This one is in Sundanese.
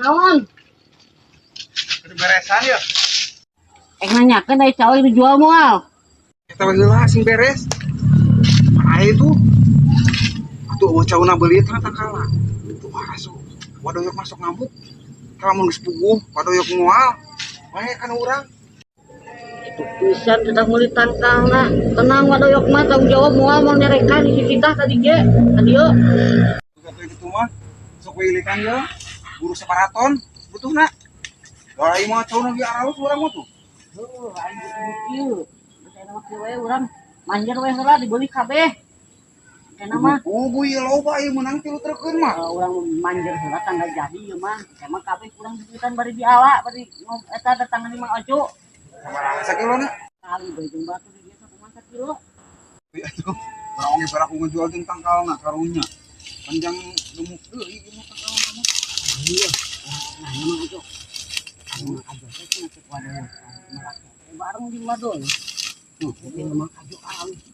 Naon? Keur beresan ya. Eh, nanyakeun dari cau dijual moal? Eta we heula sing beres. Ae tuh. Atuh euweuh cauna beulit tangkalna. Tuh masuk. Wadoyok masuk ngamuk. Kalau mun geus puguh, wadoyok moal. Bae kan urang. Itu pisan kita meuli tangkalna. Tenang, wadoyok mah tanggung jawab, moal mau nyerekan di kita tadi ge. Tadi yo. Kata kitu mah sok we ilikan ya. Buru separaton butuhna. Da ieu mah cauna ge aralus urang mah tuh. Heuh, aing butuh kieu. Geus aya mah kieu we urang manjer we heula dibeli kabeh. Kena mah. Puguh ieu loba ieu meunang 3 treukeun mah. Urang manjer heula tangga jadi ieu mah. Emang kabeh kurang duitan bari diala bari eta datangan di Mang Ojo. Sabaraha sakilona? Kali bae jeung batu di dieu sakumaha sakilo. Iya tuh. Urang oge baraku ngejual jeung tangkalna karunya. Panjang gemuk deui ieu mah tangkalna mah. Iya. Nah, Mang Ojo. Mang Ojo teh cenah cek waduh melak teh bareng di Madon. Tuh, ini Mang Ojo alus.